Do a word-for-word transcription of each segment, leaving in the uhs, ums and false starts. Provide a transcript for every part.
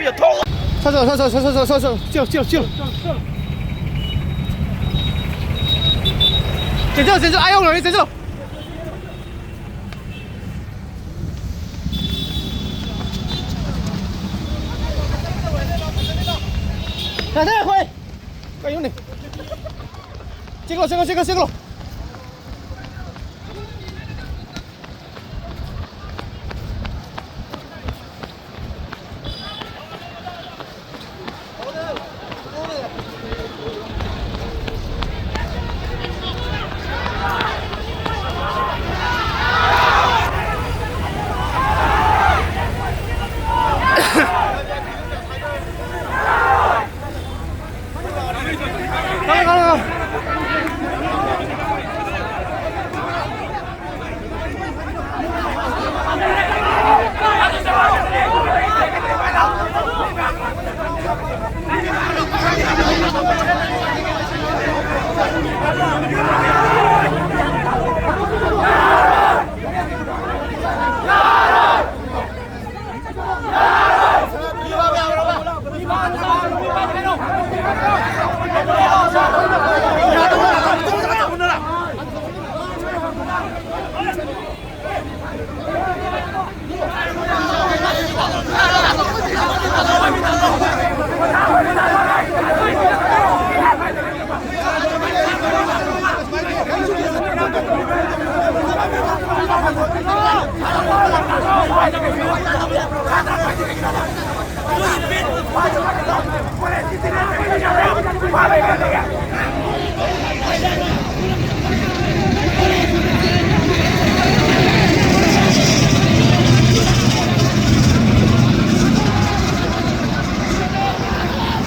ꯁꯠ ꯆꯠꯂꯣ, ꯁꯠ ꯆꯠꯂꯣ, ꯁꯠ ꯆꯠꯂꯣ, ꯁꯠ ꯆꯠꯂꯣ, ꯁꯠ ꯆꯠꯂꯣ, ꯆꯦꯜꯂꯣ, ꯆꯦꯜꯂꯣ, ꯆꯦꯜꯂꯣ꯫ ꯆꯦꯟꯖꯧ, ꯆꯦꯟꯖꯧ, ꯑꯥ ꯌꯧꯅꯔꯦ, ꯆꯦꯟꯖꯧ꯫ ꯌꯥꯗ꯭ꯔꯦ ꯑꯩꯈꯣꯏ꯫ ꯀꯩꯅꯣꯅꯦ? ꯆꯦꯜꯂꯣ, ꯆꯦꯜꯂꯣ, ꯆꯦꯜꯂꯣ, ꯆꯦꯜꯂꯣ꯫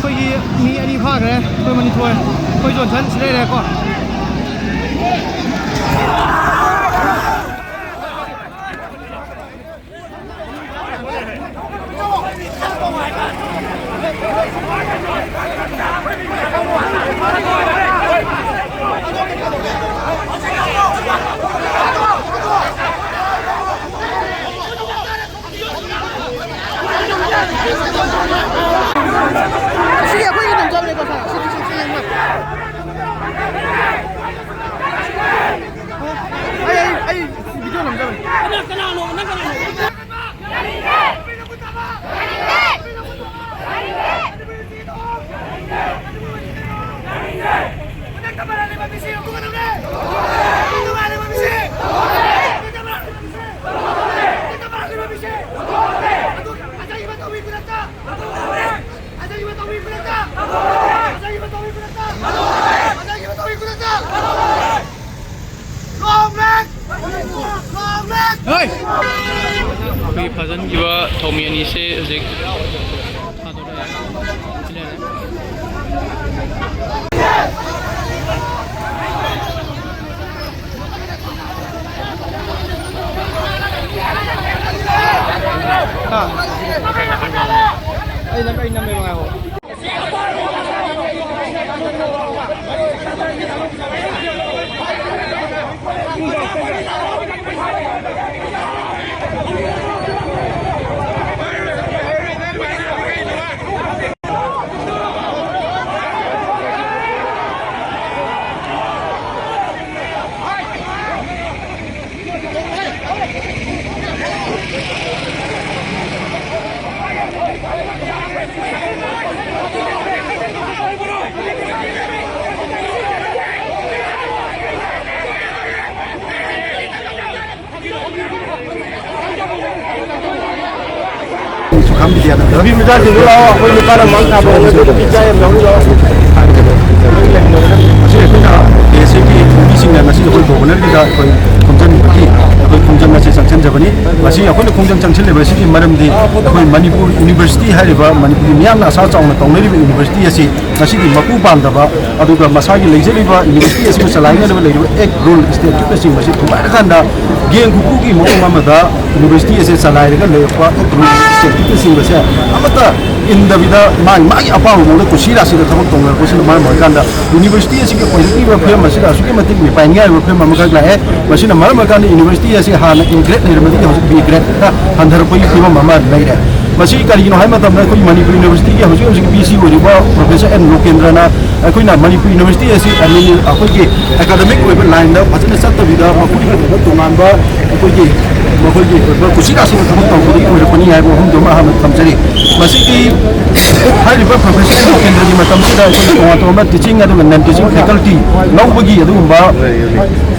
ꯑꯩꯈꯣꯏꯒꯤ ꯃꯤ ꯑꯅꯤ ꯐꯥꯈ꯭ꯔꯦ꯫ ꯑꯩꯈꯣꯏ ꯃꯅꯤꯊꯣꯏ, ꯑꯩꯈꯣꯏ ꯖꯣꯟꯁꯟ ꯁꯤ ꯂꯩꯔꯦꯀꯣ꯫ ꯑꯩꯈꯣꯏꯒꯤ ꯐꯥꯖꯤꯟꯈꯤꯕ ꯊꯧꯃꯤ ꯑꯅꯤꯁꯦ ꯍꯧꯖꯤꯛ ꯊꯥꯗꯣꯔꯛꯑꯦ꯫ ꯍꯥ? ꯑꯩ ꯅꯝ-, ꯑꯩ ꯅꯝꯃꯦꯕ, ꯉꯥꯏꯈꯣ꯫ ꯁꯨꯈꯥꯝ ꯕꯤꯗ꯭ꯌꯥꯅꯟꯗ꯫ ꯅꯨꯄꯤ ꯃꯆꯥꯁꯤꯡꯗꯣ ꯂꯥꯛꯑꯣ, ꯑꯩꯈꯣꯏ ꯅꯨꯄꯥꯅ ꯃꯥꯡ ꯊꯥꯕ ꯍꯧꯅꯗꯦ, ꯅꯨꯄꯤ ꯃꯆꯥ ꯌꯥꯝ ꯌꯥꯎꯔꯤ, ꯂꯥꯛꯑꯣ꯫ ꯃꯁꯤ ꯑꯩꯈꯣꯏꯅ ꯀꯦ ꯑꯦꯁ ꯑꯦꯒꯤ ꯃꯤꯁꯤꯡꯅ ꯉꯁꯤ ꯑꯩꯈꯣꯏ ꯒꯣꯕꯔꯅꯔꯒꯤꯗ ꯑꯩꯈꯣꯏ ꯈꯣꯝꯖꯤꯟꯕꯒꯤ, ꯑꯩꯈꯣꯏ ꯈꯣꯡꯖꯪ ꯑꯁꯤ ꯆꯪꯁꯤꯟꯖꯕꯅꯤ꯫ ꯃꯁꯤ ꯑꯩꯈꯣꯏꯅ ꯈꯣꯡꯖꯪ ꯆꯪꯁꯤꯜꯂꯤꯕ ꯑꯁꯤꯒꯤ ꯃꯔꯝꯗꯤ ꯑꯩꯈꯣꯏ ꯃꯅꯤꯄꯨꯔ ꯌꯨꯅꯤꯚꯔꯁꯤꯇꯤ ꯍꯥꯏꯔꯤꯕ ꯃꯅꯤꯄꯨꯔꯒꯤ ꯃꯤꯌꯥꯝꯅ ꯑꯁꯥ ꯆꯥꯎꯅ ꯇꯧꯅꯔꯤꯕ ꯌꯨꯅꯤꯚꯔꯁꯤꯇꯤ ꯑꯁꯤ ꯉꯁꯤꯒꯤ ꯃꯄꯨ ꯄꯥꯟꯗꯕ, ꯑꯗꯨꯒ ꯃꯁꯥꯒꯤ ꯂꯩꯖꯔꯤꯕ ꯌꯨꯅꯤꯚꯔꯁꯤꯇꯤ ꯑꯁꯤꯕꯨ ꯆꯂꯥꯏꯅꯅꯕ ꯂꯩꯔꯤꯕ ꯑꯦꯛ, ꯔꯨꯜ, ꯁ꯭ꯇꯦꯆꯨꯠꯅꯆꯤꯡꯕꯁꯤ ꯊꯨꯒꯥꯏꯔꯀꯥꯟꯗ ꯒꯦꯡ ꯈꯨꯐꯨꯒꯤ ꯃꯑꯣꯡ ꯑꯃꯗ ꯌꯨꯅꯤꯚꯔꯁꯤꯇꯤ ꯑꯁꯤ ꯆꯂꯥꯏꯔꯒ ꯂꯩꯔꯛꯄ ꯑꯦꯛ, ꯔꯨꯜ, ꯁ꯭ꯇꯦꯆꯨꯠꯅꯆꯤꯡꯕꯁꯦ ꯑꯃꯠꯇ ꯏꯟꯗꯕꯤꯗ ꯃꯥꯒꯤ, ꯃꯥꯒꯤ ꯑꯄꯥꯝꯕ ꯃꯑꯣꯡꯗ ꯀꯨꯁꯤ ꯔꯥꯁꯤꯗ ꯊꯕꯛ ꯇꯧꯅꯔꯛꯄꯁꯤꯅ ꯃꯔꯝ ꯑꯣꯏꯔꯀꯥꯟꯗ ꯌꯨꯅꯤꯚꯔꯁꯤꯇꯤ ꯑꯁꯤꯒꯤ ꯑꯣꯏꯔꯛꯂꯤꯕ ꯐꯤꯕꯝ ꯑꯁꯤꯗ ꯑꯁꯨꯛꯀꯤ ꯃꯇꯤꯛ ꯃꯤꯄꯥꯏꯅꯤꯡꯉꯥꯏ ꯑꯣꯏꯕ ꯐꯤꯕꯝ ꯑꯃꯈꯛ ꯂꯥꯛꯑꯦ꯫ ꯃꯁꯤꯅ ꯃꯔꯝ ꯑꯣꯏꯔꯀꯥꯟꯗ ꯌꯨꯅꯤꯚꯔꯁꯤꯇꯤ ꯑꯁꯤ ꯍꯥꯟꯅ ꯑꯦ ꯒ꯭ꯔꯦꯗ ꯂꯩꯔꯝꯕꯗꯒꯤ ꯍꯧꯖꯤꯛ ꯕꯤ ꯒ꯭ꯔꯦꯗꯇ ꯍꯟꯊꯔꯛꯄꯒꯤ ꯐꯤꯕꯝ ꯑꯃ ꯂꯩꯔꯦ꯫ ꯃꯁꯤ ꯀꯔꯤꯒꯤꯅꯣ ꯍꯥꯏꯕ ꯃꯇꯝꯗ ꯑꯩꯈꯣꯏ ꯃꯅꯤꯄꯨꯔ ꯌꯨꯅꯤꯚꯔꯁꯤꯇꯤꯒꯤ ꯍꯧꯖꯤꯛ ꯍꯧꯖꯤꯛ ꯚꯤ ꯁꯤ ꯑꯣꯏꯔꯤꯕ ꯄ꯭ꯔꯣꯐꯦꯁꯔ ꯑꯦꯟ ꯂꯣꯀꯦꯟꯗ꯭ꯔꯅ ꯑꯩꯈꯣꯏꯅ ꯃꯅꯤꯄꯨꯔ ꯌꯨꯅꯤꯚꯔꯁꯤꯇꯤ ꯑꯁꯤ ꯑꯗꯃꯤꯅꯤ-, ꯑꯩꯈꯣꯏꯒꯤ ꯑꯦꯀꯥꯗꯃꯤꯛ ꯑꯣꯏꯕ ꯂꯥꯏꯟꯗ ꯐꯖꯅ ꯆꯠꯇꯕꯤꯗ ꯃꯈꯣꯏꯒꯤ ꯑꯣꯏꯕ ꯇꯣꯉꯥꯟꯕ ꯑꯩꯈꯣꯏꯒꯤ, ꯃꯈꯣꯏꯒꯤ ꯑꯣꯏꯕ ꯀꯨꯁꯤ ꯔꯥꯁꯤꯅ ꯊꯕꯛ ꯇꯧꯕꯗꯒꯤ ꯑꯣꯏꯔꯛꯄꯅꯤ ꯍꯥꯏꯕ ꯋꯥꯐꯝꯗꯨꯃ ꯍꯥꯟꯅ ꯊꯝꯖꯔꯤ꯫ ꯃꯁꯤꯒꯤ ꯍꯥꯏꯔꯤꯕ ꯄ꯭ꯔꯣꯐꯦꯁꯅꯦꯜ ꯀꯦꯟꯗ꯭ꯔꯒꯤ ꯃꯇꯝꯁꯤꯗ ꯑꯩꯈꯣꯏꯒꯤ ꯇꯣꯉꯥꯟ ꯇꯣꯉꯥꯟꯕ ꯇꯤꯆꯤꯡ ꯑꯗꯨꯒ ꯅꯟ ꯇꯤꯆꯤꯡ ꯐꯦꯀꯜꯇꯤ ꯂꯧꯕꯒꯤ ꯑꯗꯨꯒꯨꯝꯕ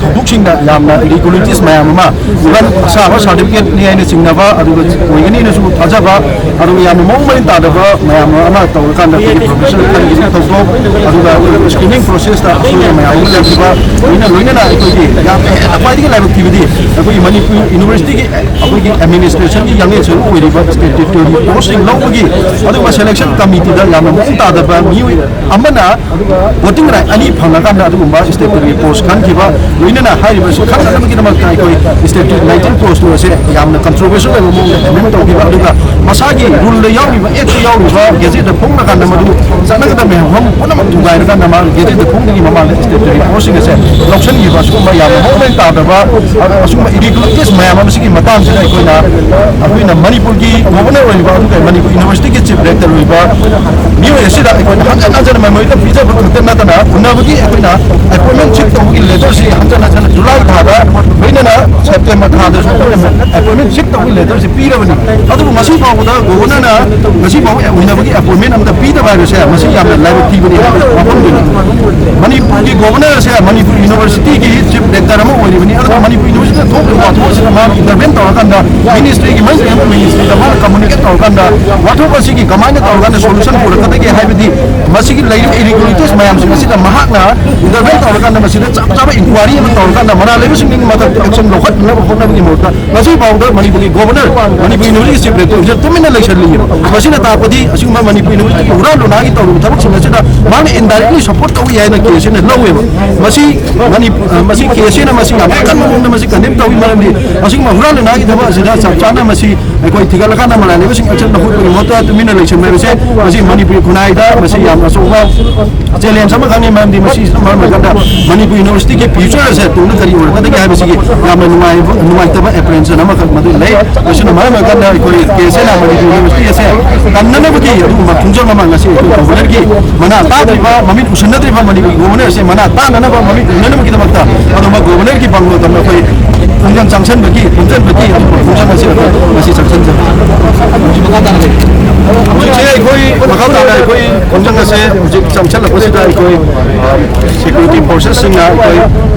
ꯊꯧꯗꯣꯛꯁꯤꯡꯗ ꯌꯥꯝꯅ ꯏꯔꯤꯒꯨꯂꯔꯤꯇꯤꯁ ꯃꯌꯥꯝ ꯑꯃ, ꯏꯚꯟ ꯑꯁꯥꯕ ꯁꯥꯔꯇꯤꯐꯤꯀꯦꯠꯅꯤ ꯍꯥꯏꯅ ꯆꯤꯡꯅꯕ, ꯑꯗꯨꯒ ꯑꯣꯏꯒꯅꯤꯅꯁꯨ ꯊꯥꯖꯕ, ꯑꯗꯨꯒ ꯌꯥꯝꯅ ꯃꯑꯣꯡ ꯃꯔꯤꯟ ꯇꯥꯗꯕ ꯃꯌꯥꯝ ꯑꯃ ꯇꯧꯔꯀꯥꯟꯗ ꯑꯩꯈꯣꯏꯒꯤ ꯄ꯭ꯔꯣꯐꯦꯁꯅꯦꯜ ꯈꯟꯒꯤ ꯊꯧꯗꯣꯛ, ꯑꯗꯨꯒ ꯑꯩꯈꯣꯏꯒꯤ ꯁ꯭ꯀ꯭ꯔꯤꯅꯤꯡ ꯄ꯭ꯔꯣꯁꯦꯁꯇ ꯑꯁꯣꯏꯕ ꯃꯌꯥꯝ ꯑꯃ ꯂꯩꯈꯤꯕ, ꯂꯣꯏꯅ ꯂꯣꯏꯅꯅ ꯑꯩꯈꯣꯏꯒꯤ ꯌꯥꯝꯅ ꯍꯦꯟꯅ ꯈ꯭ꯋꯥꯏꯗꯒꯤ ꯂꯥꯏꯕꯛ ꯊꯤꯕꯗꯤ ꯑꯩꯈꯣꯏꯒꯤ ꯃꯅꯤꯄꯨꯔ ꯌꯨꯅꯤꯚꯔꯁꯤꯇꯤꯒꯤ ꯑꯩꯈꯣꯏꯒꯤ ꯑꯦꯗꯃꯤꯅꯤꯁꯇ꯭ꯔꯦꯁꯟꯒꯤ ꯌꯥꯡꯂꯦꯟ ꯁꯔꯨꯛ ꯑꯣꯏꯔꯤꯕ ꯁ꯭ꯇꯦꯇ꯭ꯌꯨꯇꯣꯔꯤ ꯄꯣꯁꯁꯤꯡ ꯂꯧꯕꯒꯤ, ꯑꯗꯨꯒ ꯁꯦꯂꯦꯛꯁꯟ ꯀꯃꯤꯇꯤꯗ ꯌꯥꯝꯅ ꯃꯑꯣꯡ ꯇꯥꯗꯕ ꯃꯤꯑꯣꯏ ꯑꯃꯅ ꯚꯣꯇꯤꯡ ꯔꯥꯏꯠ ꯑꯅꯤ ꯐꯪꯂꯀꯥꯟꯗ ꯑꯗꯨꯒꯨꯝꯕ ꯁ꯭ꯇꯦꯇ꯭ꯌꯨꯇꯣꯔꯤ ꯄꯣꯁ ꯈꯟꯈꯤꯕ, ꯂꯣꯏꯅꯅ ꯍꯥꯏꯔꯤꯕꯁꯤ ꯈꯟꯅꯅꯕꯒꯤꯗꯃꯛꯇ ꯑꯩꯈꯣꯏ ꯁ꯭ꯇꯦꯇ꯭ꯌꯨꯇꯣꯔꯤ ꯅꯥꯏꯟꯇꯤꯟ ꯀ꯭ꯂꯣꯖ ꯇꯨ ꯑꯁꯦ ꯌꯥꯝꯅ ꯀꯟꯇ꯭ꯔꯣꯚꯔꯁꯤꯌꯦꯜ ꯑꯣꯏꯕ ꯃꯑꯣꯡꯗ ꯑꯦꯃꯦꯟ ꯇꯧꯈꯤꯕ, ꯑꯗꯨꯒ ꯃꯁꯥꯒꯤ ꯔꯨꯜꯗ ꯌꯥꯎꯔꯤꯕ, ꯑꯦꯛꯇ ꯌꯥꯎꯔꯤꯕ, ꯒꯦꯖꯦꯠꯇ ꯐꯣꯡꯂꯀꯥꯟꯗ ꯃꯗꯨ ꯆꯠꯅꯒꯗꯕ ꯃꯌꯥꯝ ꯄꯨꯝꯅꯃꯛ ꯊꯨꯒꯥꯏꯔꯀꯥꯟꯗ ꯃꯥ ꯒꯦꯖꯦꯠꯇ ꯐꯣꯡꯗ꯭ꯔꯤꯉꯩ ꯃꯃꯥꯡꯗ ꯁ꯭ꯇꯦꯇ꯭ꯌꯨꯇꯣꯔꯤ ꯄꯣꯁꯁꯤꯡ ꯑꯁꯦ ꯂꯧꯁꯤꯟꯈꯤꯕ, ꯑꯁꯤꯒꯨꯝꯕ ꯌꯥꯝꯅ ꯃꯑꯣꯡ ꯃꯔꯤꯟ ꯇꯥꯗꯕ, ꯑꯁꯤꯒꯨꯝꯕ ꯏꯔꯤꯒꯨꯂꯔꯤꯇꯤꯁ ꯃꯌꯥꯝ ꯑꯃꯁꯤꯒꯤ ꯃꯇꯥꯡꯁꯤꯗ ꯑꯩꯈꯣꯏꯅ, ꯑꯩꯈꯣꯏꯅ ꯃꯅꯤꯄꯨꯔꯒꯤ ꯒꯣꯕꯔꯅꯔ ꯑꯣꯏꯔꯤꯕ, ꯑꯗꯨꯒ ꯃꯅꯤꯄꯨꯔ ꯌꯨꯅꯤꯚꯔꯁꯤꯇꯤꯒꯤ ꯆꯤꯐ ꯔꯦꯛꯇꯔ ꯑꯣꯏꯕ ꯃꯤꯑꯣꯏ ꯑꯁꯤꯗ ꯑꯩꯈꯣꯏꯅ ꯍꯟꯖꯟ ꯍꯟꯖꯟꯅ ꯃꯦꯃꯣꯔꯦꯟꯗꯝ ꯄꯤꯖꯕ ꯈꯛꯇ ꯅꯠꯇꯅ, ꯎꯅꯕꯒꯤ ꯑꯩꯈꯣꯏꯅ ꯑꯦꯄꯣꯏꯟꯃꯦꯟ ꯐꯤꯛꯁ ꯇꯧꯕꯒꯤ ꯂꯦꯇꯔꯁꯤ ꯍꯟꯖꯟ ꯍꯟꯖꯟꯅ ꯖꯨꯂꯥꯏ ꯊꯥꯗ, ꯂꯣꯏꯅꯅ ꯁꯦꯞꯇꯦꯝꯕꯔ ꯊꯥꯗꯁꯨ ꯑꯩꯈꯣꯏꯅ ꯑꯦꯄꯣꯏꯟꯃꯦꯟ ꯐꯤꯛꯁ ꯇꯧꯕꯒꯤ ꯂꯦꯇꯔꯁꯤ ꯄꯤꯔꯕꯅꯤ꯫ ꯑꯗꯨꯕꯨ ꯉꯁꯤ ꯐꯥꯎꯕꯗ ꯒꯣꯕꯔꯅꯔꯅ ꯉꯁꯤ ꯐꯥꯎꯕ ꯎꯅꯕꯒꯤ ꯑꯦꯄꯣꯏꯟꯃꯦꯟ ꯑꯝꯇ ꯄꯤꯗꯕ ꯍꯥꯏꯕꯁꯦ ꯃꯁꯤ ꯌꯥꯝꯅ ꯂꯥꯏꯕꯛ ꯊꯤꯕꯅꯤ ꯍꯥꯏꯕ ꯋꯥꯐꯝꯗꯨꯅꯤ꯫ ꯃꯅꯤꯄꯨꯔꯒꯤ ꯒꯣꯕꯔꯅꯔ ꯑꯁꯦ ꯃꯅꯤꯄꯨꯔ ꯌꯨꯅꯤꯚꯔꯁꯤꯇꯤꯒꯤ ꯆꯤꯐ ꯔꯦꯛꯇꯔ ꯑꯃ ꯑꯣꯏꯔꯤꯕꯅꯤ꯫ ꯑꯗꯨꯅ ꯃꯅꯤꯄꯨꯔ ꯌꯨꯅꯤꯚꯔꯁꯤꯇꯤꯗ ꯊꯣꯛꯂꯤꯕ ꯋꯥꯊꯣꯛ ꯑꯁꯤꯗ ꯃꯥꯅ ꯏꯟꯇꯔꯚꯦꯟ ꯇꯧꯔꯀꯥꯟꯗ, ꯃꯤꯅꯤꯁꯇ꯭ꯔꯤꯒꯤ ꯃꯔꯤ ꯂꯩꯅꯕ ꯃꯤꯅꯤꯁꯇ꯭ꯔꯤꯗ ꯃꯥꯅ ꯀꯝꯃꯨꯅꯤꯀꯦꯠ ꯇꯧꯔꯀꯥꯟꯗ, ꯋꯥꯊꯣꯛ ꯑꯁꯤꯒꯤ ꯀꯃꯥꯏꯅ ꯇꯧꯔꯀꯥꯟꯗ ꯁꯣꯂꯨꯁꯟ ꯄꯨꯔꯛꯀꯗꯒꯦ ꯍꯥꯏꯕꯗꯤ, ꯃꯁꯤꯒꯤ ꯂꯩꯔꯤꯕ ꯏꯔꯤꯒꯨꯂꯔꯤꯇꯤꯁ ꯃꯌꯥꯝꯁꯤꯡ ꯑꯁꯤꯗ ꯃꯍꯥꯛꯅ ꯏꯟꯇꯔꯚꯦꯟ ꯇꯧꯔꯀꯥꯟꯗ ꯃꯁꯤꯗ ꯆꯞ ꯆꯥꯕ ꯏꯟꯀ꯭ꯋꯥꯏꯔꯤ ꯑꯃ ꯇꯧꯔꯀꯥꯟꯗ ꯃꯔꯥꯜ ꯂꯩꯕꯁꯤꯡꯒꯤ ꯃꯊꯛꯇ ꯑꯦꯛꯁꯟ ꯂꯧꯈꯠꯅꯕ ꯍꯣꯠꯅꯕꯒꯤ ꯃꯍꯨꯠꯇ ꯉꯁꯤ ꯐꯥꯎꯗ ꯃꯅꯤꯄꯨꯔꯒꯤ ꯒꯣꯕꯔꯅꯔ, ꯃꯅꯤꯄꯨꯔ ꯌꯨꯅꯤꯚꯔꯁꯤꯇꯤ ꯆꯤꯐ ꯔꯦꯛꯇꯔꯁꯤꯅ ꯇꯨꯃꯤꯟꯅ ꯂꯩꯁꯜꯂꯤ꯫ ꯃꯁꯤꯅ ꯇꯥꯛꯄꯗꯤ ꯑꯁꯤꯒꯨꯝꯕ ꯃꯅꯤꯄꯨꯔ ꯌꯨꯅꯤꯚꯔꯁꯤꯇꯤꯒꯤ ꯍꯨꯔꯥꯟ ꯂꯣꯟꯅꯥꯒꯤ ꯇꯧꯔꯤꯕ ꯊꯕꯛꯁꯤꯡ ꯑꯁꯤꯗ ꯃꯥꯅ ꯏꯟꯗꯥꯏꯔꯦꯛꯂꯤ ꯁꯄꯣꯔꯠ ꯇꯧꯏ ꯍꯥꯏꯅ ꯀꯦ ꯑꯦꯁ ꯑꯦꯅ ꯂꯧꯋꯦꯕ꯫ ꯃꯁꯤ ꯃꯅꯤꯄꯨꯔ, ꯃꯁꯤ ꯀꯦ ꯑꯦꯁ ꯑꯦꯅ ꯃꯁꯤ ꯌꯥꯝ ꯑꯀꯟꯕ ꯃꯑꯣꯡꯗ ꯃꯁꯤ ꯀꯟꯗꯦꯝ ꯇꯧꯏ꯫ ꯃꯔꯝꯗꯤ ꯑꯁꯤꯒꯨꯝꯕ ꯍꯨꯔꯥꯟ ꯂꯣꯟꯅꯥꯒꯤ ꯊꯕꯛ ꯑꯁꯤꯗ ꯆꯞ ꯆꯥꯅ ꯃꯁꯤ ꯑꯩꯈꯣꯏ ꯊꯤꯒꯠꯂꯀꯥꯟꯗ ꯃꯔꯥꯜ ꯂꯩꯕꯁꯤꯡ ꯑꯦꯛꯁꯟ ꯂꯧꯈꯠꯄꯒꯤ ꯃꯍꯨꯠꯇ ꯇꯨꯃꯤꯟꯅ ꯂꯩꯁꯤꯟꯕ ꯍꯥꯏꯕꯁꯦ ꯃꯁꯤ ꯃꯅꯤꯄꯨꯔꯤ ꯈꯨꯟꯅꯥꯏꯗ ꯃꯁꯤ ꯌꯥꯝꯅ ꯑꯆꯧꯕ ꯆꯦꯂꯦꯟꯖ ꯑꯃꯈꯛꯅꯤ꯫ ꯃꯔꯝꯗꯤ ꯃꯁꯤꯅ ꯃꯔꯝ ꯑꯣꯏꯔꯀꯥꯟꯗ ꯃꯅꯤꯄꯨꯔ ꯌꯨꯅꯤꯚꯔꯁꯤꯇꯤꯒꯤ ꯐ꯭ꯌꯨꯆꯔ ꯑꯁꯦ ꯇꯨꯡꯗ ꯀꯔꯤ ꯑꯣꯏꯔꯛꯀꯗꯒꯦ ꯍꯥꯏꯕꯁꯤꯒꯤ ꯌꯥꯝꯅ ꯅꯨꯡꯉꯥꯏꯕ, ꯅꯨꯡꯉꯥꯏꯇꯕ ꯑꯦꯄ꯭ꯔꯦꯟꯁꯟ ꯑꯃꯈꯛ ꯃꯗꯨ ꯂꯩ꯫ ꯃꯁꯤꯅ ꯃꯔꯝ ꯑꯣꯏꯔꯀꯥꯟꯗ ꯑꯩꯈꯣꯏ ꯀꯦ ꯑꯦꯁ ꯑꯦꯅ ꯃꯅꯤꯄꯨꯔ ꯌꯨꯅꯤꯚꯔꯁꯤꯇꯤ ꯑꯁꯦ ꯀꯟꯅꯅꯕꯒꯤ ꯑꯗꯨꯒꯨꯝꯕ ꯈꯣꯡꯖꯪ ꯑꯃ ꯉꯁꯤ ꯑꯩꯈꯣꯏ ꯒꯣꯕꯔꯅꯔꯒꯤ ꯃꯅꯥ ꯇꯥꯗ꯭ꯔꯤꯕ, ꯃꯃꯤꯠ ꯎꯁꯤꯟꯅꯗ꯭ꯔꯤꯕ ꯃꯅꯤꯄꯨꯔꯒꯤ ꯒꯣꯕꯔꯅꯔ ꯑꯁꯦ ꯃꯅꯥ ꯇꯥꯅꯅꯕ, ꯃꯃꯤꯠ ꯎꯅꯅꯕꯒꯤꯗꯃꯛꯇ ꯑꯗꯨꯝꯕ ꯒꯣꯕꯔꯅꯔꯒꯤ ꯕꯪꯒ꯭ꯂꯣꯗ ꯑꯩꯈꯣꯏ ꯈꯣꯡꯖꯪ ꯆꯪꯁꯤꯟꯕꯒꯤ, ꯈꯣꯝꯖꯤꯟꯕꯒꯤ ꯑꯗꯨꯒꯨꯝꯕ ꯈꯣꯡꯖꯪ ꯑꯁꯤ ꯑꯩꯈꯣꯏ ꯉꯁꯤ ꯆꯪꯁꯤꯟꯖꯕꯅꯤ꯫ ꯍꯧꯖꯤꯛꯁꯦ ꯑꯩꯈꯣꯏ ꯃꯈꯥ ꯇꯥꯅ ꯑꯩꯈꯣꯏ ꯈꯣꯡꯖꯪ ꯑꯁꯦ ꯍꯧꯖꯤꯛ ꯆꯪꯁꯤꯜꯂꯛꯄꯁꯤꯗ ꯑꯩꯈꯣꯏ, ꯑ, security forcesꯁꯤꯡꯅ ꯑꯩꯈꯣꯏ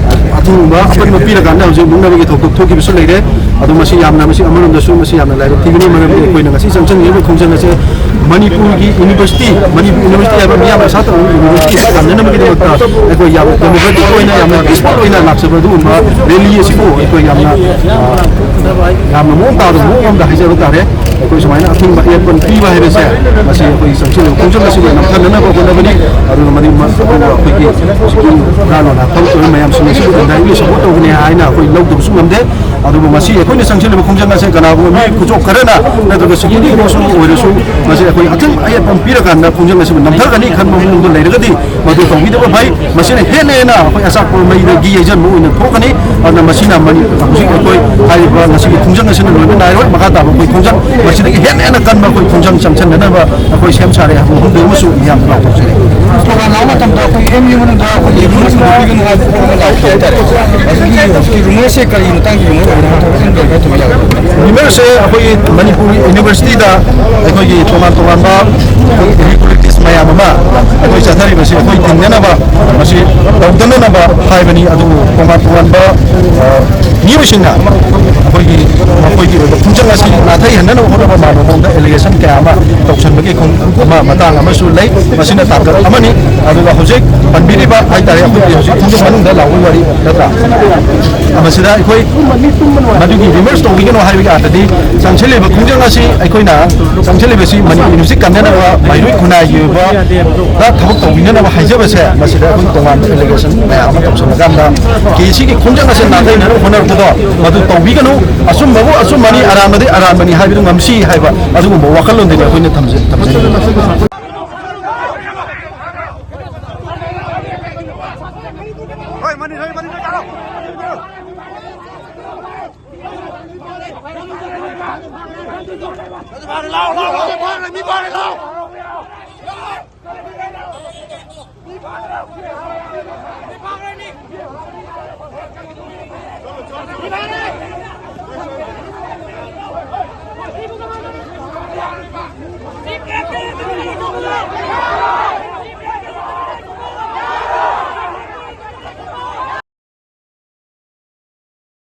ꯑꯊꯤꯡꯕ ꯑꯀꯟꯕ ꯄꯤꯔꯀꯥꯟꯗ ꯍꯧꯖꯤꯛ ꯃꯨꯛꯅꯕꯒꯤ ꯊꯧꯗꯣꯛ ꯊꯣꯛꯈꯤꯕꯁꯨ ꯂꯩꯔꯦ꯫ ꯑꯗꯣ ꯃꯁꯤ ꯌꯥꯝꯅ, ꯃꯁꯤ ꯑꯃꯔꯣꯝꯗꯁꯨ ꯃꯁꯤ ꯌꯥꯝꯅ ꯂꯥꯏꯕꯛ ꯊꯤꯕꯅꯤ, ꯃꯔꯝꯗꯤ ꯑꯩꯈꯣꯏꯅ ꯉꯁꯤ ꯆꯪꯁꯤꯟꯖꯔꯤꯕ ꯈꯣꯡꯖꯪ ꯑꯁꯦ ꯃꯅꯤꯄꯨꯔꯒꯤ university, ꯃꯅꯤꯄꯨꯔ university ꯍꯥꯏꯕ ꯃꯤꯌꯥꯝꯅ ꯑꯁꯥ ꯇꯧꯕ university ꯑꯁꯤ ꯀꯟꯅꯅꯕꯒꯤꯗꯃꯛꯇ ꯑꯩꯈꯣꯏ ꯌꯥꯝꯅ democratic ꯑꯣꯏꯅ, ꯌꯥꯝꯅ peaceful ꯑꯣꯏꯅ ꯂꯥꯛꯆꯕ ꯑꯗꯨꯒꯨꯝꯕ rally ꯑꯁꯤꯕꯨ ꯑꯩꯈꯣꯏ ꯌꯥꯝꯅ, ꯑ, ꯌꯥꯝꯅ ꯃꯑꯣꯡ ꯇꯥꯗꯕ ꯃꯑꯣꯡ ꯑꯃꯗ ꯍꯥꯏꯖꯕ ꯇꯥꯔꯦ꯫ ꯑꯩꯈꯣꯏ ꯁꯨꯃꯥꯏꯅ ꯑꯊꯤꯡꯕ ꯑꯌꯦꯠꯄ ꯄꯤꯕ ꯍꯥꯏꯕꯁꯦ, ꯃꯁꯤ ꯑꯩꯈꯣꯏ ꯆꯪꯁꯤꯜꯂꯤꯕ ꯈꯣꯡꯖꯪ ꯑꯁꯤꯕꯨ ꯅꯝꯊꯅꯅꯕ ꯍꯣꯠꯅꯕꯅꯤ꯫ ꯑꯗꯨꯒ ꯃꯗꯨ ꯃ-, ꯑꯗꯨꯒ ꯑꯩꯈꯣꯏꯒꯤ ꯍꯧꯖꯤꯛꯀꯤ ꯍꯨꯔꯥꯟ ꯂꯣꯟꯅ ꯊꯕꯛ ꯇꯧꯔꯤꯕ ꯃꯌꯥꯝꯁꯤꯡ ꯑꯁꯤꯕꯨ indirectly support ꯇꯧꯒꯅꯤ ꯍꯥꯏꯅ ꯑꯩꯈꯣꯏ ꯂꯧꯗꯕꯁꯨ ꯉꯝꯗꯦ꯫ ꯑꯗꯨꯕꯨ ꯃꯁꯤ ꯑꯩꯈꯣꯏꯅ ꯆꯪꯁꯤꯜꯂꯤꯕ ꯈꯣꯡꯖꯪ ꯑꯁꯦ ꯀꯅꯥꯒꯨꯝꯕ ꯃꯤ ꯈꯨꯆꯣꯛ ꯈꯔꯅ ꯅꯠꯇ꯭ꯔꯒ security force ꯑꯃ ꯑꯣꯏꯔꯁꯨ, ꯃꯁꯤ ꯑꯩꯈꯣꯏ ꯑꯊꯤꯡꯕ ꯑꯌꯦꯠꯄ ꯑꯃ ꯄꯤꯔꯀꯥꯟꯗ ꯈꯣꯡꯖꯪ ꯑꯁꯤꯕꯨ ꯅꯝꯊꯒꯅꯤ ꯈꯟꯕ ꯃꯑꯣꯡꯗ ꯂꯩꯔꯒꯗꯤ, ꯃꯗꯨ ꯇꯧꯕꯤꯗꯕ ꯐꯩ꯫ ꯃꯁꯤꯅ ꯍꯦꯟꯅ ꯍꯦꯟꯅ ꯑꯩꯈꯣꯏ ꯑꯆꯥꯛꯄ ꯃꯩꯗꯒꯤ ꯌꯩꯁꯤꯟꯕ ꯑꯣꯏꯅ ꯊꯣꯛꯀꯅꯤ꯫ ꯑꯗꯨꯅ ꯃꯁꯤꯅ ꯃꯅꯤ-, ꯍꯧꯖꯤꯛ ꯑꯩꯈꯣꯏ ꯍꯥꯏꯔꯤꯕ ꯉꯁꯤꯒꯤ ꯈꯣꯡꯖꯪ ꯑꯁꯤꯅ ꯂꯣꯏꯕ ꯅꯥꯏꯔꯣꯏ꯫ ꯃꯈꯥ ꯇꯥꯕ ꯑꯩꯈꯣꯏ ꯈꯣꯡꯖꯪ ꯃꯁꯤꯗꯒꯤ ꯍꯦꯟꯅ ꯍꯦꯟꯅ ꯀꯟꯕ ꯑꯩꯈꯣꯏ ꯈꯣꯡꯖꯪ ꯆꯪꯁꯤꯟꯅꯅꯕ ꯑꯩꯈꯣꯏ ꯁꯦꯝ ꯁꯥꯔꯦ ꯍꯥꯏꯕ ꯋꯥꯐꯝꯗꯨ ꯑꯃꯁꯨ ꯃꯤꯌꯥꯝꯗ ꯂꯥꯎꯊꯣꯛꯆꯔꯤ꯫ ꯄ꯭ꯔꯣꯒ꯭ꯔꯥꯝ ꯂꯥꯎꯕ ꯃꯇꯝꯗ ꯑꯩꯈꯣꯏ M U ꯃꯅꯨꯡꯗ ꯑꯩꯈꯣꯏꯒꯤ ꯔꯨꯃꯔꯁ ꯇꯧꯕꯤꯒꯅꯨ ꯍꯥꯏꯕ ꯄꯣꯠ ꯑꯃ ꯂꯥꯎꯈꯤ ꯍꯥꯏꯇꯥꯔꯦ꯫ ꯑꯗꯨꯒꯤ ꯍꯧꯖꯤꯛꯀꯤ ꯔꯨꯃꯔꯁꯁꯦ ꯀꯔꯤ ꯃꯇꯥꯡꯒꯤ ꯔꯨꯃꯔ ꯑꯣꯏꯕꯅꯣ? ꯍꯥꯏꯐꯦꯠꯇꯪ ꯀꯩꯅꯣ ꯇꯧꯕ ꯌꯥꯒꯗ꯭ꯔꯥ? ꯔꯨꯃꯔꯁꯁꯦ ꯑꯩꯈꯣꯏꯒꯤ ꯃꯅꯤꯄꯨꯔ universityꯗ ꯑꯩꯈꯣꯏꯒꯤ ꯇꯣꯉꯥꯟ ꯇꯣꯉꯥꯟꯕ ꯑꯩꯈꯣꯏ irregularities ꯃꯌꯥꯝ ꯑꯃ ꯑꯩꯈꯣꯏ ꯆꯠꯊꯔꯤꯕꯁꯤ ꯑꯩꯈꯣꯏ ꯊꯤꯡꯅꯅꯕ, ꯃꯁꯤ ꯇꯧꯗꯅꯅꯕ ꯍꯥꯏꯕꯅꯤ꯫ ꯑꯗꯨꯕꯨ ꯇꯣꯉꯥꯟ ꯇꯣꯉꯥꯟꯕ, ꯑ, ꯃꯤꯑꯣꯏꯁꯤꯡꯅ ꯑꯩꯈꯣꯏꯒꯤ, ꯃꯈꯣꯏꯒꯤ ꯑꯣꯏꯕ ꯈꯣꯡꯖꯪ ꯑꯁꯤ ꯅꯥꯊꯩꯍꯟꯅꯅꯕ ꯍꯣꯠꯅꯕ ꯃꯥꯟꯕ ꯃꯑꯣꯡꯗ allegation ꯀꯌꯥ ꯑꯃ ꯇꯧꯁꯟꯕꯒꯤ ꯈꯣꯡ-, ꯑꯃ, ꯃꯇꯥꯡ ꯑꯃꯁꯨ ꯂꯩ꯫ ꯃꯁꯤꯅ ꯇꯥꯡꯀꯛ ꯑꯃꯅꯤ꯫ ꯑꯗꯨꯒ ꯍꯧꯖꯤꯛ ꯄꯟꯕꯤꯔꯤꯕ ꯍꯥꯏꯇꯥꯔꯦ, ꯑꯩꯈꯣꯏꯒꯤ ꯍꯧꯖꯤꯛ ꯈꯣꯡꯖꯪ ꯃꯅꯨꯡꯗ ꯂꯥꯛꯄꯒꯤ ꯋꯥꯔꯤ ꯅꯠꯇ꯭ꯔꯥ? ꯃꯁꯤꯗ ꯑꯩꯈꯣꯏ ꯃꯗꯨꯒꯤ ꯔꯤꯃꯔꯁ ꯇꯧꯕꯤꯒꯅꯨ ꯍꯥꯏꯕꯒꯤ ꯑꯥꯔꯊꯗꯤ, ꯆꯪꯁꯤꯜꯂꯤꯕ ꯈꯣꯡꯖꯪ ꯑꯁꯤ ꯑꯩꯈꯣꯏꯅ ꯆꯪꯁꯤꯜꯂꯤꯕꯁꯤ ꯃꯅꯤꯄꯨꯔ university ꯀꯟꯅꯅꯕ, ꯃꯩꯔꯣꯏ ꯈꯨꯟꯅꯥꯏꯒꯤ ꯑꯣꯏꯕ ꯊꯕꯛ ꯇꯧꯕꯤꯅꯅꯕ ꯍꯥꯏꯖꯕꯁꯦ, ꯃꯁꯤꯗ ꯑꯩꯈꯣꯏ ꯇꯣꯉꯥꯟꯕ allegation ꯃꯌꯥꯝ ꯑꯃ ꯇꯧꯁꯤꯜꯂꯀꯥꯟꯗ ꯀꯦ ꯁꯤꯒꯤ ꯈꯣꯡꯖꯪ ꯑꯁꯤ ꯅꯥꯊꯩꯅꯅꯕ ꯍꯣꯠꯅꯔꯛꯄꯗꯣ, ꯃꯗꯨ ꯇꯧꯕꯤꯒꯅꯨ꯫ ꯑꯆꯨꯝꯕꯕꯨ ꯑꯆꯨꯝꯕꯅꯤ, ꯑꯔꯥꯟꯕꯗꯤ ꯑꯔꯥꯟꯕꯅꯤ ꯍꯥꯏꯕꯗꯨ ꯉꯝꯁꯤ ꯍꯥꯏꯕ ꯑꯗꯨꯒꯨꯝꯕ ꯋꯥꯈꯜꯂꯣꯟꯗꯨꯅꯤ ꯑꯩꯈꯣꯏꯅ ꯊꯝꯖ-, ꯊꯝꯖꯅꯤꯡꯕ꯫